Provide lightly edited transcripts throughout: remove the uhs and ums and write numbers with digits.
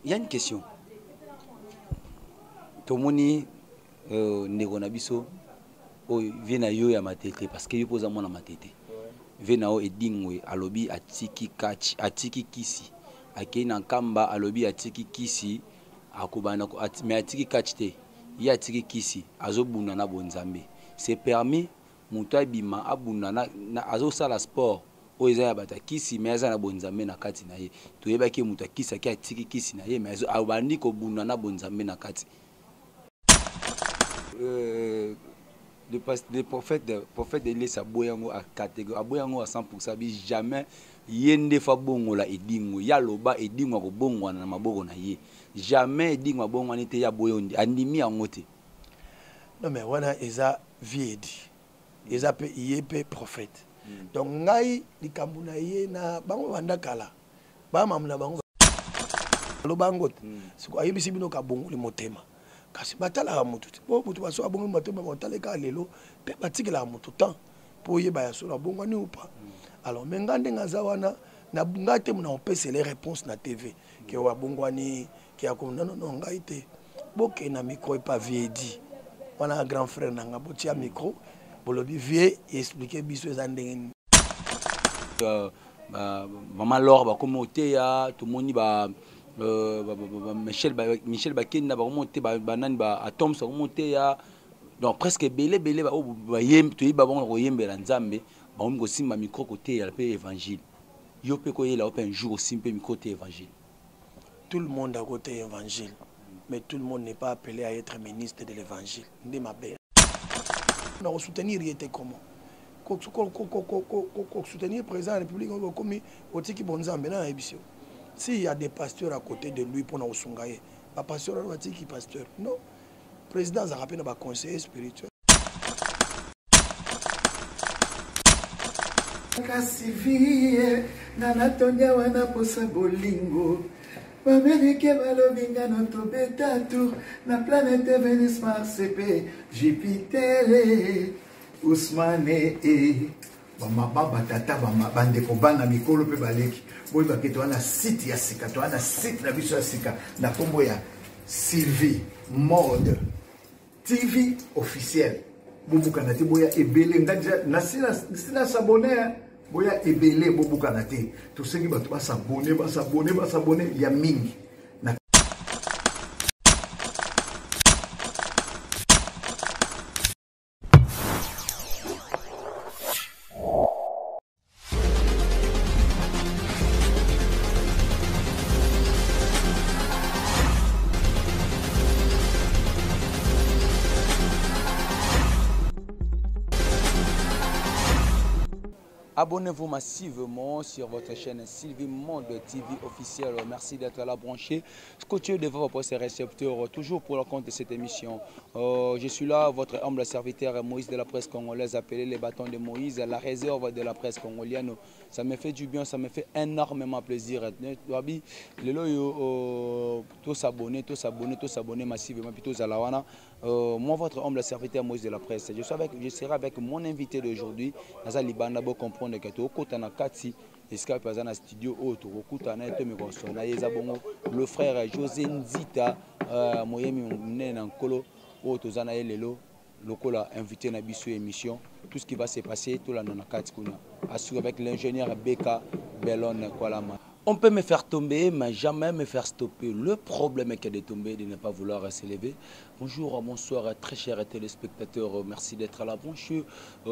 Il y a une question. Tomoni ndeko na biso oyo vie na yo ya matete parce que yo mpo oza mwana matete vie na yo edingwe alobi atiki catch, atiki kisi, akei na nkamba, alobi atiki kisi, akobanda mais atiki catch te, ye atiki kisi, azobunda na bonzambe. C'est permis moto abima abunda azosala sport oyo eza ya bato ya kisi, mais aza na bonzambe na kati na ye. Toyebaki ye moto ya kisi, ake atiki kisi na ye, mais abandi kobunda na bonzambe na kati. Le prophète Elias aboyango a catégorie, aboyango à 100%, bi jamais ye nde fa bongola edingo, ya loba edingo akobongwana na maboko na ye. Jamais edingo abongwani te, ya boyo ndi, andimi yango te. Non mais wana eza vie edi. Eza pe ye pe prophète. Donc ngai likambo na ye na bango banda kala. Ba mamu na bango loba yango te. Siko ayebisi bino ka bongoli motema. Kasi batalaka motu te. Po motu baso abongoli motema, batalaka kaka lelo, pe batikelaka motu temps po oyeba ya solo abongwani ou pas. Alors mais ngai ndenge aza wana, na ngai te mona opesele réponse na TV ke oyo abongwani, ke ako, non, non, non, ngai te. Boke na micro epa vieux dit. Wana grand frère na nga, botia micro, bolobi vieux expliquer biso eza ndenge nini. Maman Laure bakomi oteya, tomoni ba Michel ba, Michel Bakenda bakomi oteya, ba nani ba Atoms bakomi oteya. Donc presque ebele, ebele ba oyo ba yembi, toyebi bango na koyembela Nzambe, bakomi kosimba micro koteya pe évangile. Yo pe koyela yo pe un jour osimbi pe micro te évangile. Tout le monde a côté évangile, mais tout le monde n'est pas appelé à être ministre de l'évangile. Nde mabe. Na ko soutenir ye te comment? Ko soutenir président de la République, on komi otiki bon Nzambe na yebisi yo. S'il y a des pasteurs à côté de lui pour na kosunga ye, ba pasteurs wana batiki pasteur. Non. Président azalaka pe na ba conseillers spirituels. Kasi vie nga natondi awa na posa bolingo. Bamerike balobi nga no tobeta tour na planète Venus, Mars pe Jupiter. Ousmane e bamama batata bandeko bana mikolo mpe baleki boyebake toza na site ya sika, toza na site na biso ya sika na nkombo ya Sylvie Mode TV officiel. Bobukana te, boya ebele. Nga deja nasi na s'abonner, hein. Boya ebele, bobukana te. Tosengi bato basabone, basabone, basabone ya mingi. Na Abonnez-vous massivement sur votre chaîne Sylvie Monde TV officielle. Merci d'être là branché. Scotché devant vos postes récepteurs, toujours pour le compte de cette émission. Je suis là, votre humble serviteur Moïse de la presse congolaise, appelé les bâtons de Moïse, la réserve de la presse congolienne. Ça me fait du bien, ça me fait énormément plaisir. Wabi, lelo yo tous abonnés, tous abonnés, tous abonnés massivement, puis tous à la wana. Moi, votre humble serviteur Moïse de la presse, je serai avec mon invité d'aujourd'hui, Naza Libanda, pour comprendre que tout côté na kati, esika pe aza na studio oyo tokokuta na ye to mikosona na ye eza bongo le frère José Nzita, moyemi monene na nkolo oyo toza na ye lelo lokola invité na biso émission. Tout ce qui va se passer tolanda na kati kuna assure avec l'ingénieur Beka Bellon Kwalama. On peut me faire tomber, mais jamais me faire stopper. Le problème est de tomber et de ne pas vouloir s'élever. Bonjour, bonsoir, très chers téléspectateurs. Merci d'être là. Bonjour,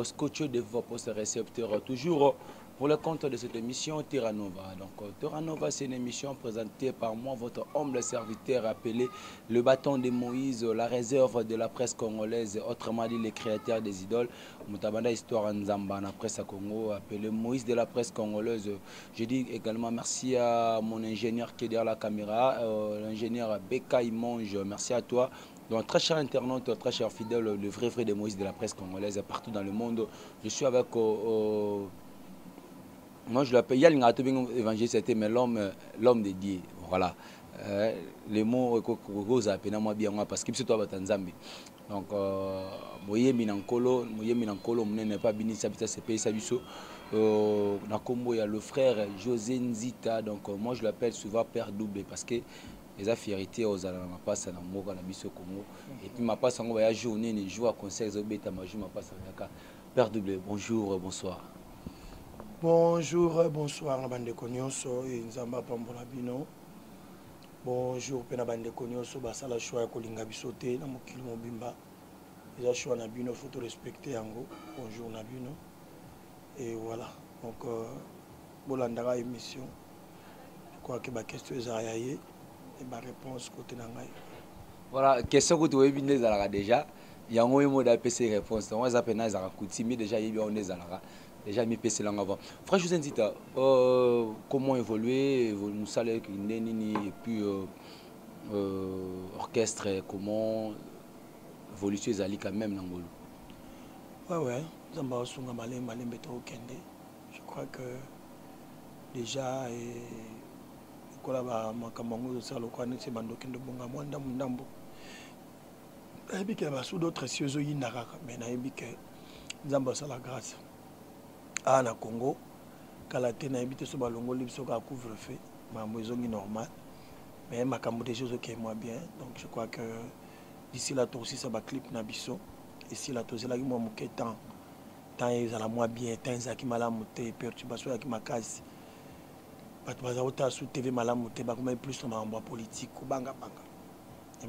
scotché de vos postes récepteurs. Toujours pour le compte de cette émission Terra Nova. Donc, Terra Nova, c'est une émission présentée par moi, votre humble serviteur appelé le bâton de Moïse, la réserve de la presse congolaise, autrement dit les créateurs des idoles. Mutabanda histoire Nzamba, la presse à Congo, appelé Moïse de la presse congolaise. Je dis également merci à mon ingénieur qui est derrière la caméra, l'ingénieur Beka Imonge, merci à toi. Donc, très cher internaute, très cher fidèle, le vrai vrai de Moïse de la presse congolaise partout dans le monde. Je suis avec moi je l'appelle, Yalinga Tobingo évangéliste, c'était mais l'homme de Dieu. Voilà. Les mots que appelé moi bien moi parce que c'est toi Nzambe. Donc moyemi na nkolo, moyemi na nkolo, monene pas bini sabita ce pays sabiso. Na kombo ya le frère José Nzita. Donc moi je l'appelle souvent père double parce que Eza fierté ozala na mapasa na mboka na biso Congo. Et puis mapasa yango baya jour nini, jour ya concert ezobetama, jour mapasa bayaka. Père Double, bonjour, bonsoir. Bonjour, bonsoir na bandeko nyonso e Nzambe apambola bino. Bonjour mpe na bandeko nyonso basala choix ya kolinga biso te na mokili mobimba. Eza choix na bino, faut respecter yango. Bonjour na bino. Et voilà. Donc bolandaka émission. Je crois que ba question ezala ya ye et ba réponse côté na ngai. Voilà, question kutu oyebi nde ezalaka déjà. Yango ye moda apesi réponse. Donc eza pena ezalaka coutumier déjà yebi yango nde ezalaka. Déjà mi pesi langa avant. Frère José Nzita, comment évoluer, mosala nde nini et puis orchestre comment évolution ezali quand même na ngolu. Ouais, Nzambe asunga malembe malembe tokende. Je crois que déjà lokola ba makambo yango ezosala lokola neti bandokende bonga mwa ndambo ndambo. Nayebi ke basu d'autres si ezoyinda kaka, mais nayebi ke Nzambe asala grâce. Awa na Congo kala te nayebi te so balongoli biso kaka couvre-feu, makambo ezongi normal, mais makambo déjà ezokende mwa bien. Donc je crois que d'ici là tokosisa baclip na biso esila, tozelaki mwa moke temps temps ezala mwa bien, temps ezalaki malamu te, perturbation ezalaki makasi, bato baza kotala su TV malamu te, bakomaki plus na makambo ya politique kobangabanga.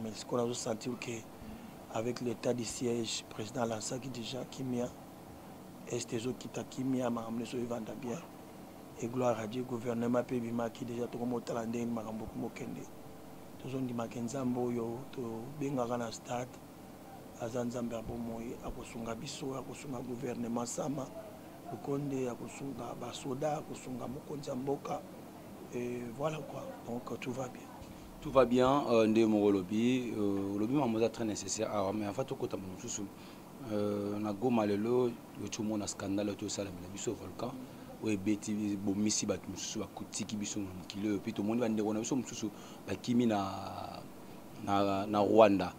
Mais sikoyo nazosentir ke avec l'état du siège, président alansaki déjà kimia, est ezokita kimia, makambo nyonso evanda bien. Et gloire à Dieu, gouvernement mpe ebimaki déjà, tokomotala ndenge makambo ekomokende. Tozondimaka Nzambe oyo tobengaka na stade, aza Nzambe ya bomoi, akosunga biso, akosunga gouvernement Sama Lukonde, akosunga basoda, akosunga mokonzi ya mboka. Et voilà quoi, donc tout va bien. Tout va bien, nde moko olobi, olobi makambo eza très nécessaire. Alors mais enfin tokota mosusu na Goma lelo oti omona scandale oyo tosalamela biso volcan oyo ebeti bomisi bato mosusu bakotiki biso na mokili oyo, mpe tomoni bandeko na biso mosusu bakimi na Rwanda,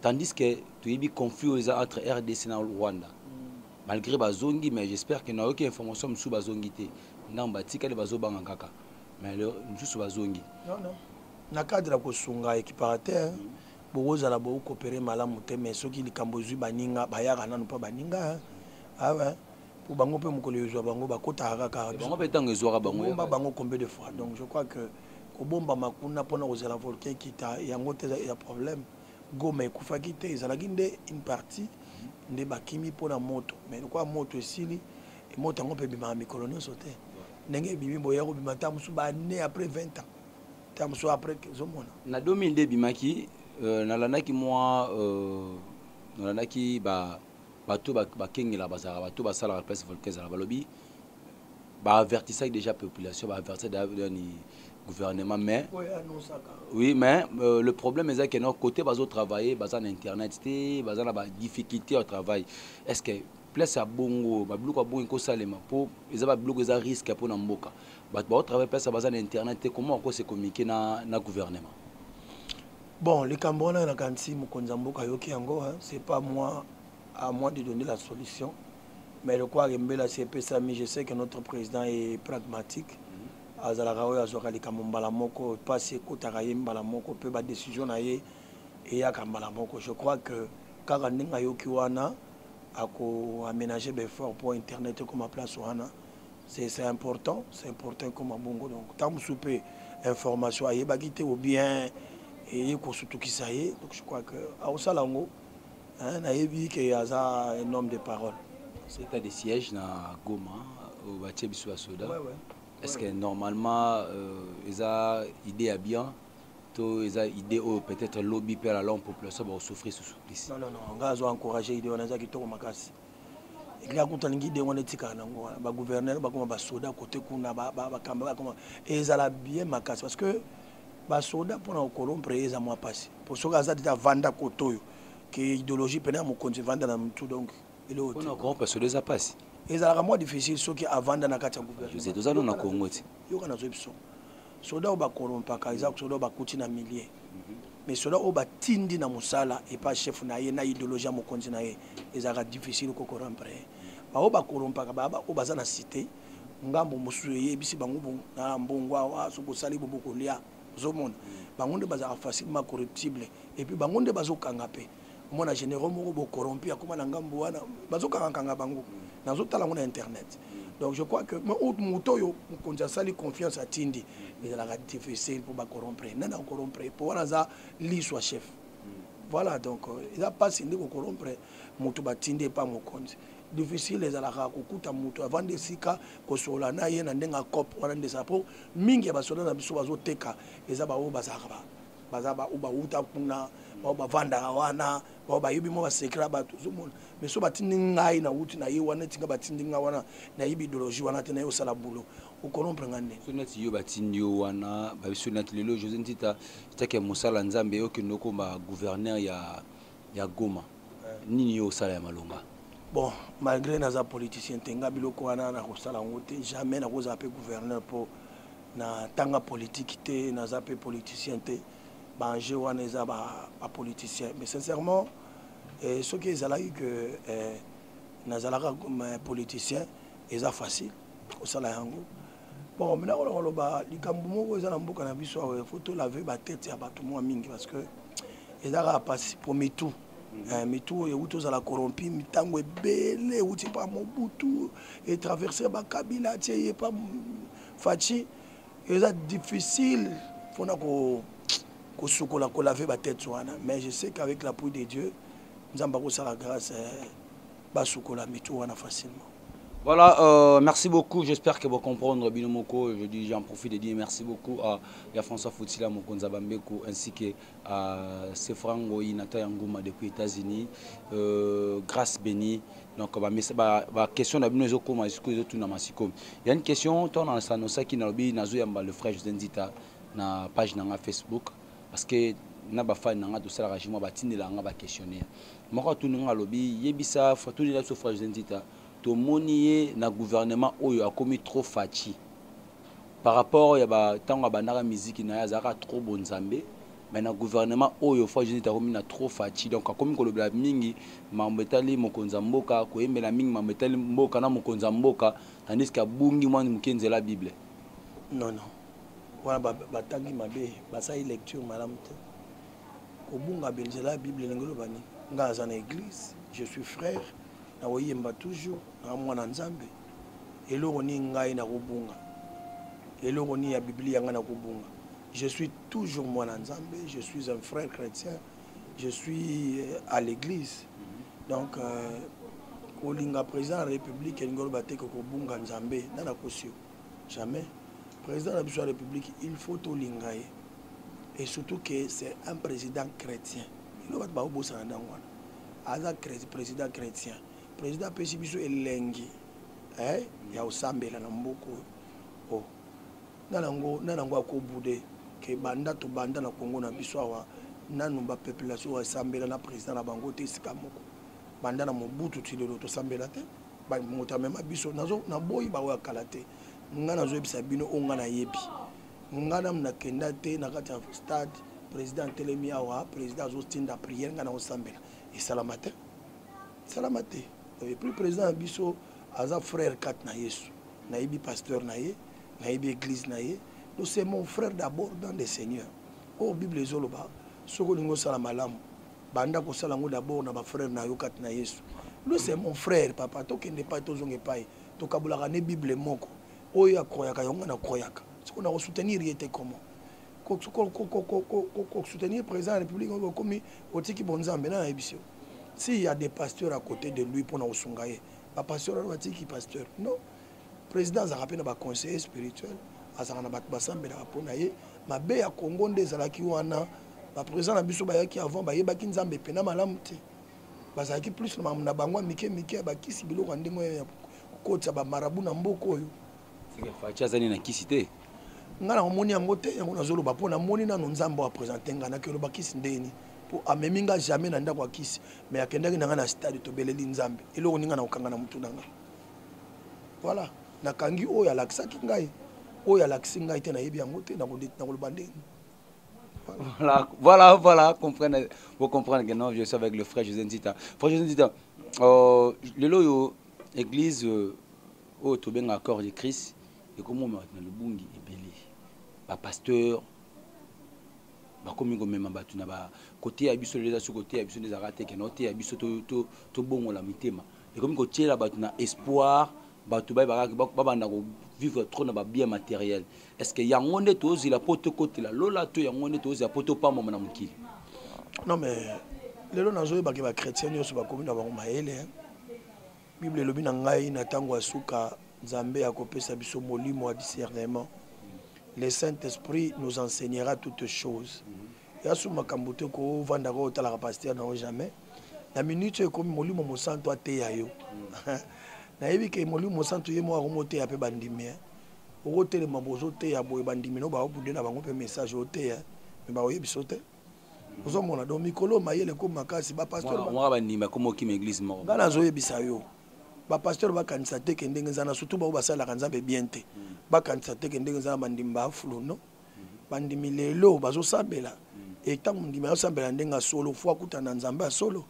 tandis que toyebi conflit oyo eza entre RDC na Rwanda. Malgré bazongi, mais j'espère que nayoki information mosusu bazongi te, ndambo batikali bazobanga kaka, mais mosusu bazongi. Non, non, na cadre ya kosunga ekipaka te, bokozala bokopere malamu te, mais soki likambo ezwi baninga bayaka nanu mpo baninga awa po bango mpe mokolo ezwa bango bakotaka kaka. Bango mpe ntango ezwaka bango. Bomba bango combien de fois? Donc je crois que kobombama kuna mpona kozela volcan ekita yango te ya problème. Goma ekufaki te, ezalaki nde une partie nde bakimi mpona moto, mais lokola moto esili, moto yango mpe ebimaka mikolo nyonso te. Ndenge ebimi boya kobima ta mosusu baane après 20 ans, ta mosusu après ezomona. Na 2000 nde ebimaki, nalandaki mwa nalandaki bato bakengela bazalaka bato basalaka place volcan ezala, balobi baavertisaki déjà population, baavertisaki ni gouvernement, mais oui, mais le problème eza ke no côté bazotravailler, baza na internet te, baza na badifficulté ya travail. Est ce que place ya bongo, babiloko ya bongo ekosalema mpo eza babiloko eza risque mpona mboka, bato baotravaille place baza na internet te, comment akose communiquer na gouvernement? Bon, likambo wana nakanisi mokonzi ya mboka ayoki yango. C'est pas moi, à moi de donner la solution, mais lokola mbela si epesami, je sais que notre président est pragmatique. Azalaka oyo azwaka likambo mbala moko, mpasi ekotaka ye mbala moko mpe badécision na ye eyaka mbala moko. Je crois que kaka ndenge ayoki wana, akoaménager baeffort mpo internet ekoma place wana. C'est important, c'est important ekoma bongo. Donc ntango mosusu mpe information ayebaki te ou bien eye kosutukisa ye. Donc je crois que akosala yango, nayebi ke aza un homme de parole. État de siège na Goma oyo batie biso basoda, est ce que normalement eza idée ya bien to eza idée oyo peut-être lobi mpe la longue population bakosouffrir susu plus? Non, non, non, ngai azo encourager idée wana, eza kitoko makasi. Eklaka kutu alingi idée wana etikala nango wana, bagouverneur bakoma basoda kote kuna, bakamba bakoma, ezala bien makasi, parce que basoda mpona kocorrompre eza mwa mpasi, po soki aza deja avanda kote oyo ke idéologie pene ya mokonzi evanda na mutu, donc eloko te. Mpona kocorrompre soda eza mpasi? Ezalaka mwa difficile soki avanda na kati ya gouvernement. Toza no na Congo ti. Yoka, nazwi biso soda oyo bacorrompaka eza soda oyo bakuti na milieu, mais soda oyo batindi na mosala epa chef na ye na idéologie ya mokonzi na ye, ezalaka difficile kocorrompre ye. Baoyo bacorrompaka baa oyo baza na cité, ngambo mosusu eyebisi bango na mbongo awa, soki osali bo bokolia. Ozomona bango nde bazalaka facilement corruptible, et puis bango nde bazokanga mpe. Omona généraux moko bocorrompi, akóma na ngambu wana, bazokangakanga bango. Nazotala yango na internet. Donc je crois que moto oyo mokonzi asali confiance, atindi, ezalaka difficile mpo bacorrompre. Nani acorrompre? Mpo wana aza liso ya chef. Voilà, donc eza mpasi nde kocorrompre moto batindi epa mokonzi. Difficile ezalaka kokuta moto avandi esika, kosolola na ye na ndenge acope wana nde ezala. Mpo mingi ya basoda na biso bazoteka, eza baoyo bazalaka, baza baoyo bauta kuna, bao bavandaka wana, bao bayebi mwa basecret ya bato. Ozomona, mais so batindi ngai, nauti na ye wana, etinga batindi ngai wana, nayebi idéologie wana te, naye osala boulot, ocorrompre ngai ndenge? So neti yo batindi yo wana, babiso neti lelo José Ntita tiaki ya mosala Nzambe, okende okoma gouverneur ya Goma, nini yo osala ya malonga? Bon, malgré naza politicien te, nga biloko wana nakosala yango te. Jamais nakozala mpe gouverneur, mpo na ntanga politique te, naza mpe politicien te. Baenjeu wana eza bapoliticien. Mais sincèrement, soki ezalaki que nazalaka politicien, eza facile kosala yango. Bon, maintenant kona koloba likambo moko eza na mboka na biso awa, faut tolaver batete ya bato mwa mingi, parce que eza kaka pasi po mitu mitu oyo euti ozala corrompu mitango ebele, euti pa Mobutu, etraverse baKabila, atie ye pa Fatshi. Eza difficile mpona kosukola, kolaver batete wana. Mais je sais qu'avec l'appui de Dieu, Nzambe akosala grâce, basukola mitu wana facilement. Voilà, merci beaucoup. J'espère que vous comprenez bino moko. Je dis, j'en profite de dire merci beaucoup à ya François Foutila Mokonza Bambeko ainsi que à Sefrango Inata Yangouma depuis États-Unis. Grâce bénie. Donc, bah, mais, bah, bah, question na bino ezo koma esiko ezo tuna masiko. Il y a une question, toi na sanosa ki na lobi nazo yamba le frère José Nzita na page na nga Facebook, parce que na ba fan na nga tosala régime ba tindela nga ba questionnaire. Moko tuni nga, lobi yebisa tuni la so frère José Nzita, tomoni ye na gouvernement oyo akomi trop Fatshi par rapport ya ba ntango abandaka miziki na ye, azalaka trop bonzambe. Mais na gouvernement oyo, frère José akomi na trop Fatshi, donc akomi kolobela mingi mambo etali mokonzi ya mboka, koyembela mingi mambo etali mboka na mokonzi ya mboka, tandis que abungi mwa moke nzela Bible. Non, wana batangi mabe, basali lecture malamu te. Kobunga nzela ya Bible elingi oloba nini? Ngai aza na église, je suis frère, nakoyemba toujours na mwana Nzambe. Eloko nini ngai nakobunga? Eloko nini ya Biblia ngai nakobunga? Je suis toujours mwana Nzambe, je suis un frère chrétien, je suis à l'église. Donc kolinga président ya République elingi oloba te ke kobunga Nzambe. Nga nakosi yo, jamais. Président na biso ya République, il faut tolinga ye, et surtout que c'est un président chrétien. Elo bato bakobosana ndango wana, aza président chrétien. Président apesi biso elengi ya kosambela na mboka oyo. Oh, na yango akobude ke banda tobanda na Kongo na biso awa, nanu bapopulation oyo esambela na président na bango te esika moko. Banda na Mobutu ti lelo tosambela te. Moto amema biso, naboyi baoyo ya kala te. Ngai nazoyebisa bino oyo ngai nayebi. Ngai namu nakenda te na kati ya stade, président atelemi awa, président azotinda prière, ngai nakosambela. Esalama te, esalama te. Et puis président na biso aza frère kati na Yesu. Nayebi pasteur na ye, nayebi église na ye. Donc c'est mon frère d'abord dans le Seigneur. Oyo Bible ezoloba, soki olingi osala malamu, banda kosala yango d'abord na bafrère na yo kati na Yesu. Lui, c'est mon frère. Papa, tokende epai, tozonga epai, tokabolaka ne Bible moko. Oyo akroyaka yango, nga nakroyaka. Soki nakosoutenir ye te, comment kosoutenir président ya République oyo okomi otiki bonzambe? Na nayebisi yo, s'il y a des pasteurs à côté de lui mpona kosunga ye, bapasteur wana batiki pasteur? Non, président azalaka mpe na baconseiller spirituel, azalaka na bato basambelaka mpo na ye. Mabe ya Congo nde ezalaki wana, baprésident na biso bayaki avant, bayebaki Nzambe mpena malamu te. Bazalaki plus na makambo na bango ya mike mike, ya bakisi, biloko ya ndenge oyo ya kokotisa bamarabu na mboka oyo. Fatshi azali na kisi te? Ngai nakomoni yango te. Yango nazoloba mpo namoni nano Nzambe oyo aprésente ngai. Nakoloba kisi ndeni? Mpo amemi nga jamais na ndako ya kisi, mais akendaki na ngai na stade, tobeleli Nzambe. Eloko nini ngai nakokanga na motu na nga? Voilà, nakangi oyo alakisaki ngai. Oyo alakisi ngai te, nayebi yango te, nakoloba ndenge? Voilà, comprenez, vous comprenez que non, je suis avec le frère José Nzita. Frère José Nzita, lelo yo, église oyo tobenga Corps de Christ, ekomoma na lubungi ebele. Ba pasteur, Bakomi komema bato na ba koteya biso. Lelo eza soki koteya biso nde ezalaka te, kende oteya biso tobongola mitema. Ekomi kotiela bato na espoir, bato bayebaka babanda kovivre trop na babien matériel. Est ce que yango nde tozela mpo tokotela lola, to yango nde tozela mpo topambwama na mokili? Non, mais lelo nazoyebaki bachrétien nyonso bakomi na bango mayele. Bible elobi na ngai, na ntango ya suka, Nzambe akopesa biso molimo ya discernement. Le Saint Esprit nous enseignera toutes choses. Ya su makambo te kovandaka otalaka pasteur na yo jamais. Na minute oyo ekomi molimo mosantu ateya yo. Nayebi ke molimo mosantu ye moko akomoteya mpe bandimi. Okotelema, bozoteya boye, bandimi no baobude na bango mpe message oteya, me bakoyebiso te. Ozomona, donc mikolo mayele ekomi makasi, bapasteur bandimi akoma okima église moko. Nga nazoyebisa yo, bapasteur bakanisa te ke ndenge eza na, surtout bao basalelaka Nzambe bien te, bakanisa te ke ndenge eza na bandimi baafulu. No, bandimi lelo bazosambela. E ntango mondimi azosambela ndenge ya solo, fo akutana na Nzambe ya solo.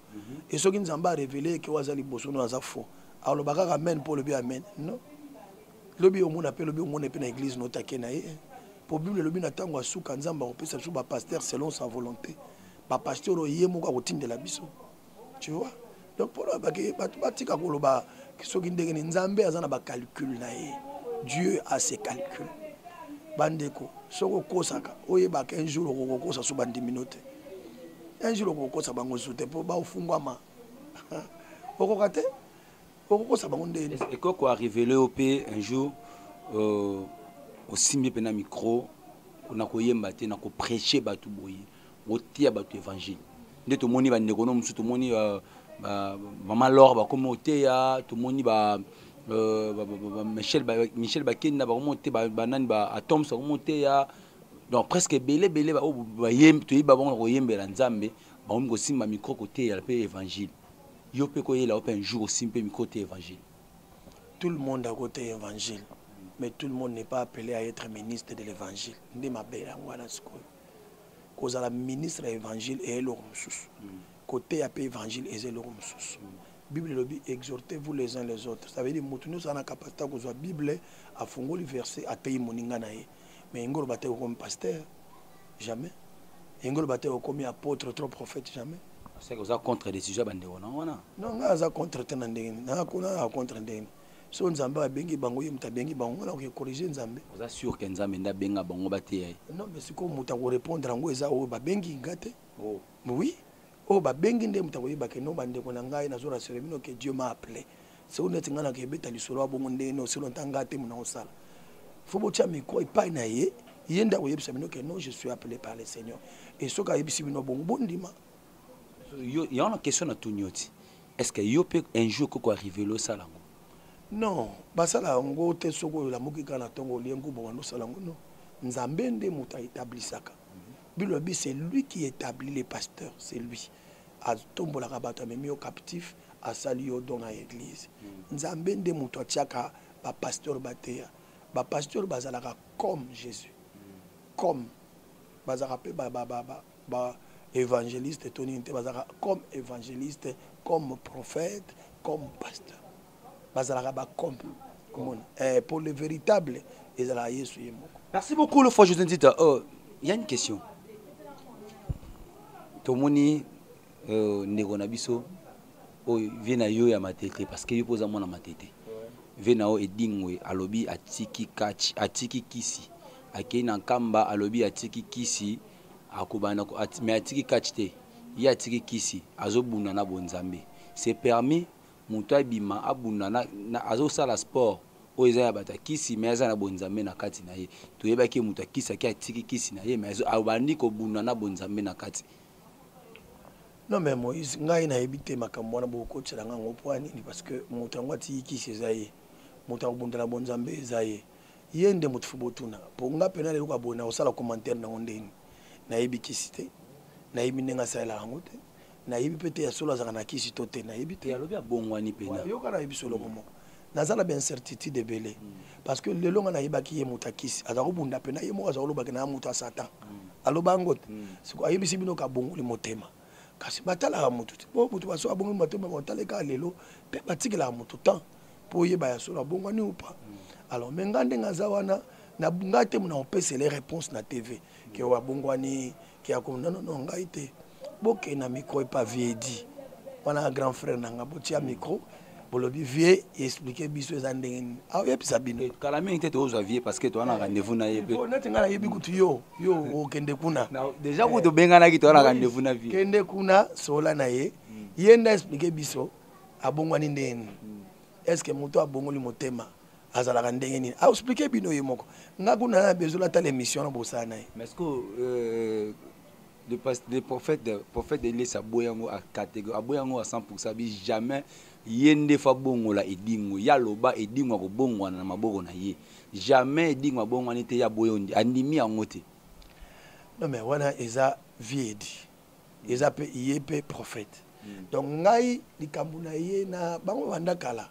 E soki Nzambe arévéler ke oyo aza liboso no aza faux, aloba kaka amen mpo olobi amen. Non, lobi omona mpe, lobi omona mpe na église notake na ye. Po Bible elobi, na ntango ya suka, Nzambe akopesa biso bapasteur selon sa volonté, bapasteur oyo ye moko akotindela biso, tu vois. Donc mpona bake bato batika koloba soki ndenge nini, Nzambe aza na bacalcul na ye. Dieu a ses calculs. Bandeko, soki okosaka, oyebaka un jour okokokosa so bandimino te. Un jour okokosa bango zu te, mpo baofungwama, okoka te, okokosa bango ndeni. Ekoki koarrivele yo mpe un jour osimbi mpe na micro, na koyemba te, na koprêche bato boye, otia bato évangile nde tomoni bandeko no mosusu, tomoni mama Lor bakomi oteya, tomoni ba Michel Bakenda bakomi ote, banani ba Atoms bakomi oteya. Donc presque ebele ebele oyo toyebi bango na koyembela Nzambe bakomi kosimba micro koteyela mpe évangile. Yo mpe koyela yo mpe un jour osimbi mpe micro te évangile? Tout le monde a côté évangile, mais tout le monde n'est pas appelé à être ministre de l'évangile. Nde mabe yango wana. Sikoyo kozala ministre ya évangile eya eloko mosusu, koteya mpe évangile eza eloko mosusu. Bible elobi: "Exhortez-vous les uns les autres." Ça veut dire motu nyonso aza na capacité akozwa Bible, afungoli verset, ateyi moninga na ye. Mais yango oloba te okomi pasteur, jamais. Yango oloba te okomi apôtre to prophète, jamais. C'est oza contre décision ya bandeko na wana? Non, ngai aza contre te. Na ndenge nini naa kuna na contre? Ndenge nini? So Nzambe abengi bango, ye moto abengi bango, nga nakoki corriger Nzambe? Oza sûr ke Nzambe nde abenga bango bateya ye? Non, mais sikoyo moto akorépondre yango eza oyo babengi, nga te. Oh. Oui, oyo babengi nde moto akoyeba ke no. Bandeko na ngai, nazorassurer bino ke Dieu m'a appelé. Seko neti ngai nakebeta lisolo ya bongo ndenge no selo nta nga te mona kosala, fo botia micro epai na ye, ye nde akoyebisa bino ke non, je suis appelé par le Seigneur. Et soki ayebisi bino bongo, bondima. Yo yango na question na tuni yo ti, est ce que yo mpe un jour koko arrive osala yango? Non, basala yango te. Soki oyo olamuki kaka na ntongo, olie nguba, wanda osala yango, non. Nzambe nde moto aétablisaka. Bible elobi, c'est lui qui établit les pasteurs, c'est lui atombolaka bato, amemi yo captif, asali yo don na église. Nzambe nde moto atiaka bapasteur bateya. Bapasteur bazalaka comme Jésus, comme bazalaka mpe ba évangéliste to nini te. Bazalaka comme évangéliste, comme prophète, comme pasteur, bazalaka bacomme komona. Pour le véritable ezalaka Yesu ye moko. Merci beaucoup, le frère José Ndita. Oh, il y a une question. Tomoni ndeko na biso oyo vie na yo ya Matete, parce que yo mpo oza mwana Matete, vie na yo Edingwe alobi atiki catch, atiki kisi, akei na Nkamba, alobi atiki kisi, akobanda mais atiki catch te. Ye atiki kisi, azobunda na bonzambe. C'est permis moto abima abunda azosala sport oyo eza ya bato ya kisi, mais aza na bonzambe na kati na ye? Toyebaki ye moto akisaki, atiki kisi na ye, mais abandi kobunda na bonzambe na kati. Non, mais Moïse, ngai nayebi te makambo wana bokokotisela ngai yango mpo ya nini, parce que moto yango atiki kisi eza ye, moto akobunda na bonzambe eza ye. Ye nde moto fo botuna. Mpo nga mpena leloko ya boye na kosala commentaire nango ndeni? Nayebi kisi te, nayebi ndenge asalelaka yango te, nayebi mpe te ya solo azalaka na kisi to te, nayebi te. Alobi abongwani mpena. Yoka, nayebi solo moko, naza na baincertitude ebele, parce que lelo nga nayebaki ye moto akisi aza kobunda mpena, ye moko aza kolobaki na moto ya Satan, aloba yango te. Siko ayebisi bino kabongoli motema, kasi batalaka motu te. Po motu baso abongoli motema, batala kaka lelo mpe batikelaka motu temps mpo oyeba ya solo abongwani ou pas. Alors, mais nga ndenge aza wana, Na ngai te mona opesele réponse na TV ke abongwani, ke ako, non, non, non, ngai te. Bokende na micro epa viedi wana, grand frère na nga, botia micro, bolobi vie explique biso eza ndenge nini, aoyebisa bino. Kala mingi te tozwa vie, parce que toza na rendez-vous na ye mpe. Neti ngai nayebi kutu yo okende kuna. Déjà kutu tobenganaki, toza na rendez-vous na vie. Kende kuna, sola na ye, ye nde explique biso abongwani ndenge nini. Est ce que moto abongoli motema azalaka ndenge nini? Aexplique bino ye moko. Nga kuna na besoin atala émission na bosala na ye. Mais est-ce que le prophète Elias aboya yango a catégorie, aboya yango à 100%, bi jamais ye nde fa bongola Edingo? Ya loba Edingo akobongwana na maboko na ye, jamais Edingo abongwani te, ya boya, andimi yango te. Non, mais wana eza vie edi, eza mpe ye mpe prophète. Donc ngai likambo na ye na bango banda kala,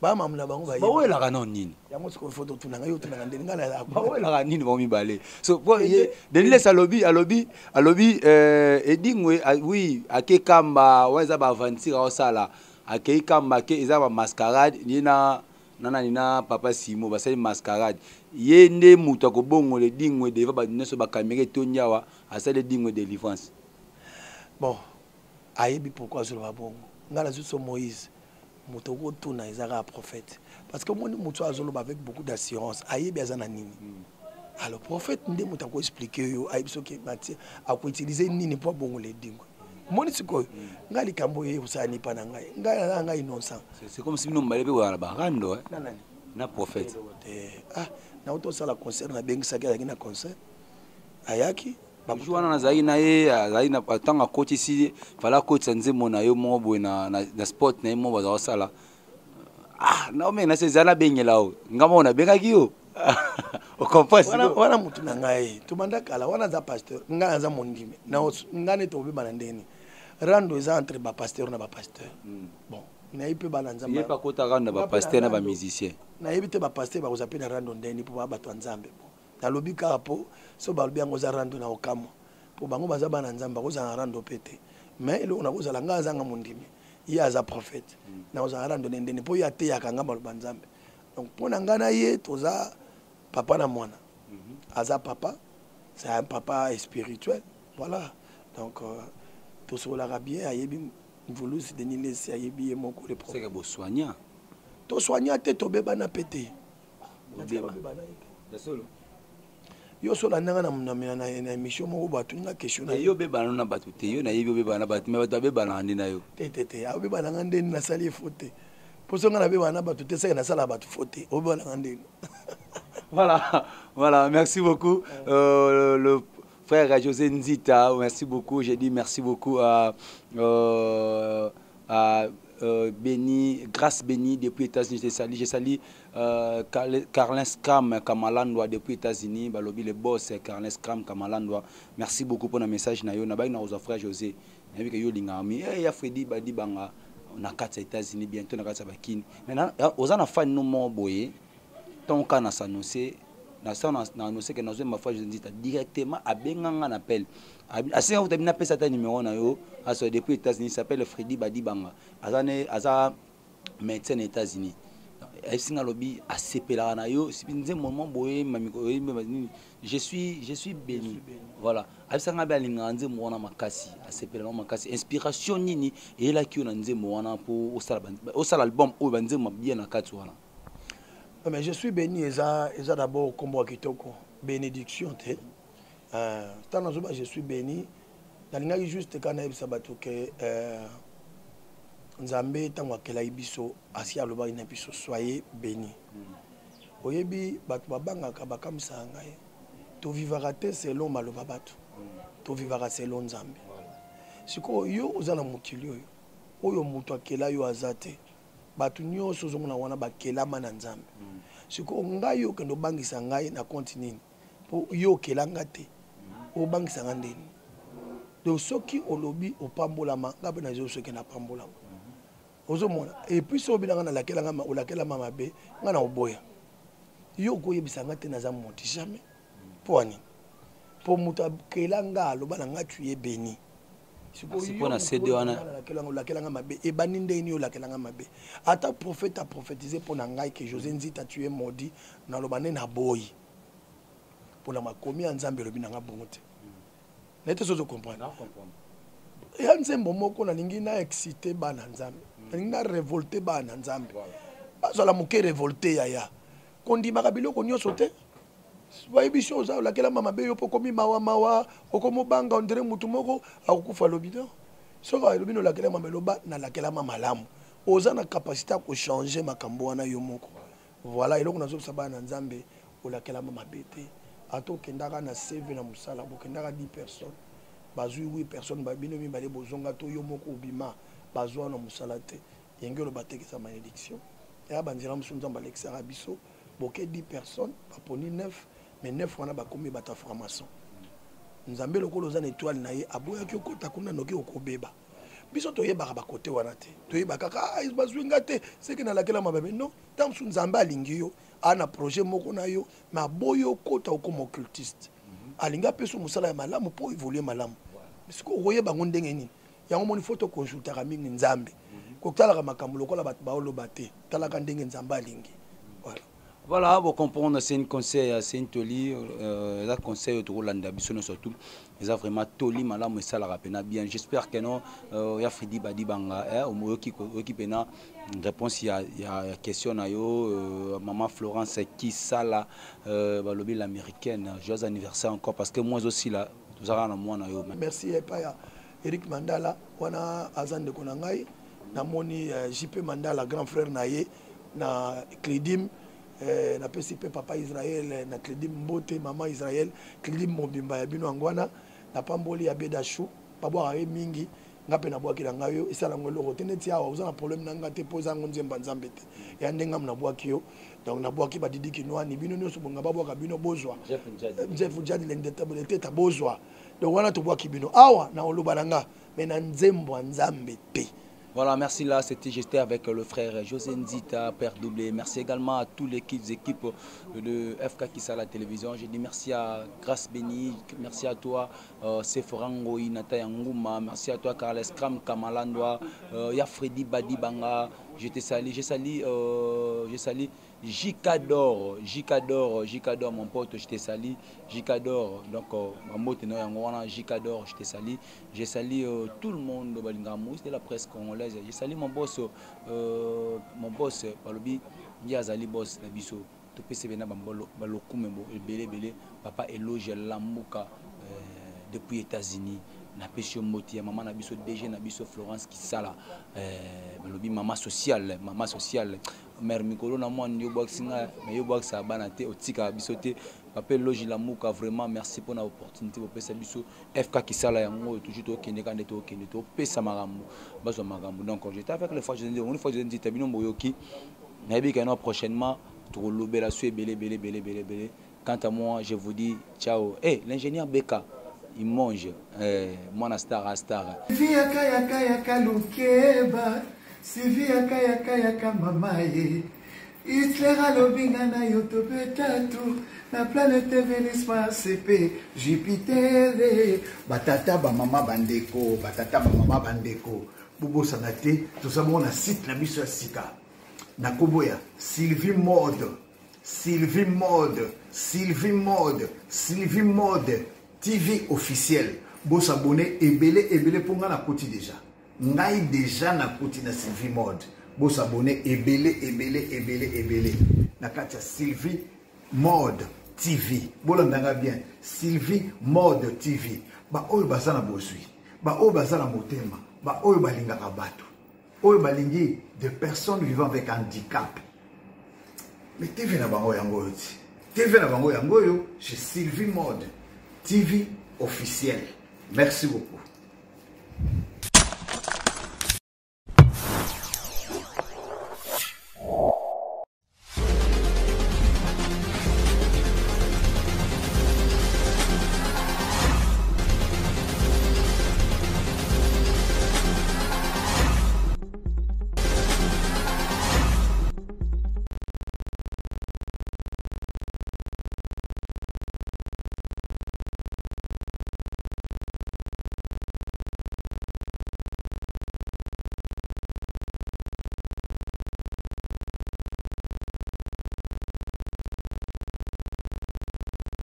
bamamu na bango. Bawelaka nao nini? Yango sikoyo fo totunanga yo, otunanga ndeni ngai na Bawelaka nini bango mibale? So po ye Denis Lessie alobi Edingwe, oui, ake Kamba wana, eza baaventure aosala. Akei Kamba, ake, eza bamascarade. Ye na nani, na papa Simo, basali mascarade. Ye nde moto akobongola Edingwe devant bato nyonso, bacaméra etondi awa, asali Edingwe délivrance. Bon, ayebi pourquoi azoloba bongo. Ngai nazwi so Moïse, moto okotuna eza kaka prophète, parce que omoni moto azoloba avec beaucoup d'assurance, ayebi aza na nini. Alors prophète nde moto akoexplique yo, ayebi soki matie akoutilize nini mpo abongola Edingwe. Omoni sikoyo, ngai likambo oyo ekosala nipa na ngai, ngai naza ngai innocent. C'est comme si bino mibale mpe kozala na barando. Na nani? Na prophète. Te, ah, nauti osala concert, nabengisaki, azalaki na concert, ayaki. Jour wana nazalaki na ye, azalaki na ntango akotisi, fala akotisa nzembo na yo moko boye na sport na ye moko bazala kosala. Ah, naomenge nasi eza nabengela o nga moko, nabengaki yo, ocomprendre? Wana motu na ngai, tobanda kala. Wana aza pasteur, ngai naza mondimi. Ngai nde tobebana ndeni? Rando eza entre bapasteur na bapasteur. Bon, nayebi mpe bana Nzambe. Ye mpe akota rando na bapasteur na bamusicien. Nayebi te bapasteur bakozwa mpe na rando ndeni, mpo baa bato ya Nzambe. Bon, nalobi kaka mpo so balobi yango eza rando na okamwa, mpo bango baza bana Nzambe, bakozala na rando mpe te. Mais eloko nakozala, ngai azanga mondimi, ye aza prophète, nakozala rando na ndeni mpo ye ateyaka ngai maloba Nzambe. Donc mpo na ngai na ye toza papa na mwana. Aza papa, c'est un papa spirituel, voilà. Donc tosololaka bien, ayebi mvulusi Denis Lessie, ayebi ye moko le prophète. Seke bosoigna? Tosoigna te, tobebana mpe te. Obeba solo? Yo so olandanga na émission moko, bato nga question na Yo obebana na bato te, yo nayebi obebana na bato, mais bato babebanaka nde na yo. Te, te, te, obebananga ndeni? Nasali ye faux te, mpo so nga nabebana na bato te, seke nasala bato faux te. Obebananga ndeni? Voilà, merci beaucoup. Le frère José Nzita, merci beaucoup. J'ai dit merci beaucoup à Béni, Grâce Béni depuis États-Unis. Je salue, je salue Carlin Scram Kamalandwa depuis États-Unis. Balobi le boss Carlin Scram Kamalandwa. Merci beaucoup pour le message. Na yo, na na frère José. Nayebi ke yo olingaka mi ya Fredi Badi Banga na kati ya États-Unis, bientôt na kati ya Bakini. Maintenant, oza na fan no moko boye, ntango kaka na s'annonce, na sa na annonce ke nazwi ma frère José Nzita, directement abenganga na appel, asenga kuta bino apesa ata numéro na yo. Aso depuis États-Unis, s'appelle Fredi Badi Banga, aza ne aza médecin na États-Unis. Ayebisinga, alobi asepelaka na yo nzembo mo boye, nini, Je suis béni". Voilà, ayebisanga mpe alingaka nzembo wana makasi, asepelaka makasi. Inspiration nini eyelaki yo na nzembo wana mpo osala album oyo, banzembo bien na kati wana? Mais "Je suis béni" eza d'abord nkombo ya kitoko, bénédiction te. Ntango nazoba "Je suis béni", nalingaki juste kaka nayebisa bato ke Nzambe ntango akelaki biso, asi alobaki na biso: "Soyez béni." Oyebi, bato babangaka, bakamisaka ngai. Tovivaka te selon maloba bato, tovivaka selon Nzambe. Sikoyo yo oza na mokili oyo, oyo moto akela yo aza te. Bato nyonso ozomona wana bakelama na Nzambe. Sikoyo ngai okende obangisa ngai na compte nini? Mpo yo okela nga te, obangisa nga ndeni? Donc soki olobi opambolama, nga mpe nazo soki napambolama, ozomona. Et puis soki obinanga nalakelanga, olakelama mabe, nga na oboya yo, okoyebisa nga te naza moti, jamais. Mpo ani? Mpo moto akela nga aloba na nga: "Tu es béni." Mpona CD wana. Olakelanga mabe, ebandi ndenge nini olakelanga mabe? Ata prophète aprophétise mpo na ngai ke "José Nzita, tu es maudit", naloba nde naboyi. Mpona makomi ya Nzambe elobi na nga bongo te. Naye te sozo comprendre. Ya nzembo moko nalingi na excite bana Nzambe, nalingi na révolte bana Nzambe, bazala moke révolte. Yaya, kondimaka biloko nyonso te. Bayebi so oza olakelama mabe, yo mpo okomi mawa mawa, okomobanga ondire motu moko akokufa. Alobi non, soki alobi nolakelama mabe, loba nalakelama malamu. Oza na capacité ya kochange makambo wana yo moko. Voilà eloko nazobisa bana na Nzambe: olakelama mabe te. Ata okendaka na CV na mosala, bokendaka 10 personnes, bazwi 8 personnes, babino mibale bozonga, to yo moko obima, bazwa na mosala te. Yenge oloba teke eza malédiction. Eya banzela mosusu Nzambe alekisaka biso. Boke 10 personnes, baponi 9, mais 9 wana bakomi bato ya franc-maçon. Nzambe lokola oza na étoile na ye, aboyaki okota kuna, noki okobeba. Biso toyebaka bakote wana te, toyebaka kaka, ah, bazwi nga te, seke nalakela mabe. Non, ntango mosusu Nzambe alingi yo, aa na projet moko na yo, mais aboyi okota okoma occultiste. Alingi apesa mosala ya malamu mpo évolue malamu. Sikoyo okoyeba yango ndenge nini? Yango moni fo toconsultaka mingi Nzambe. Kotalaka makambo lokola bato baoloba te, talaka ndenge Nzambe alingi. Voilà. Voilà, vous comprendre, c'est un conseil, c'est une toli, euh, conseil tokolanda biso surtout. Eza vraiment toli malamu, esalaka pena bien. J'espère que non, ya Fredi Badibanga, eh, oyoki oyoki pena réponse ya question na yo, maman Florence Kisala, balobi l'américaine, joyeux anniversaire encore, parce que moi aussi là tozalaka na mwana yo. Merci epai ya Eric Mandala wana, aza ndeko na ngai. Namoni JP Mandala, grand frère na ye na Clidim. Napesi mpe papa Israel na Clidim mbote, mama Israel, Clidim mobimba ya bino yango wana. Napamboli ya Bedashu, babwaka ye mingi, nga mpe nabwaki na ngai yo, esala yango eloko te. Neti awa oza na problème na nga te, mpo eza yango nzembo ya Nzambe te, ya ndenge ngamu nabwaki yo. Donc nabwaki badidi kinwani, bino nyonso bonga babwaka bino, bozwa Jeff Jadi leteta, bozwa. Donc wana tobwaki bino awa na oloba na nga, mais na nzembo ya Nzambe te. Voilà, merci. Là, c'était j'étais avec le frère José Nzita, Père Doublé. Merci également à toutes les équipes de FK Kissa la télévision. Je dis merci à Grâce Béni, merci à toi, Sephora Ngoyi, Nata Yangouma, merci à toi, Carles Kram Kamalandwa, ya Freddy Badibanga. Je te salue, je salue Jikador, Jikador, Jikador, mon pote, je te salue. Jikador, donc, mbote na yango wana, Jikador, je te salue. Je salue tout le monde, balinga Moïse de la presse congolaise. Je salue mon boss, balobi, ye azali boss na biso. Topesi bena bambolo, balokume bo, ebele ebele, papa Eloge Lambuka, depuis États-Unis. Napesi yo mbote ya mama na biso, DG na biso Florence Kisala, balobi mama sociale, mama sociale. Mère mikolo na mwana yo bwakisi nga, mais yo bwakisaka bana te, otikaka biso te. Papa Eloge Lambuka, vraiment merci pour l'opportunité bopesa biso FK Kisala yango toujours tokende kande tokende topesa makambo, bazwa makambo. Donc j'étais avec le frère José, une fois José Nzita bino boyoki, nayebi ka prochainement tokolobela so ebele ebele ebele ebele ebele. Quant à moi, je vous dis ciao. Eh, l'ingénieur Beka, il mange, eh, mwana star a star. Yaka yaka yaka lukeba, Sivi yaka yaka yaka mama ye. Hitler alobi nga na yo tobeta tu na planète Venus, Mars mpe Jupiter. Batata, bamama, bandeko, batata, bamama, bandeko, bobosana te, toza bongo na site na biso ya sika na nkombo ya Sylvie Mode, Sylvie Mode, Sylvie Mode, Sylvie Mode TV officiel. Bosabone ebele ebele mpo nga nakoti déjà, ngai déjà nakoti na Sylvie Mode. Bosabone ebele ebele ebele ebele na kati ya Sylvie Mode TV. Bolandanga bien, Sylvie Mode TV. Baoyo baza na bozwi, baoyo baza na motema, baoyo balingaka bato, oyo balingi de personnes vivant avec handicap, mais TV na bango yango oyo ti TV na bango yango oyo chez Sylvie Mode TV officiel. Merci beaucoup.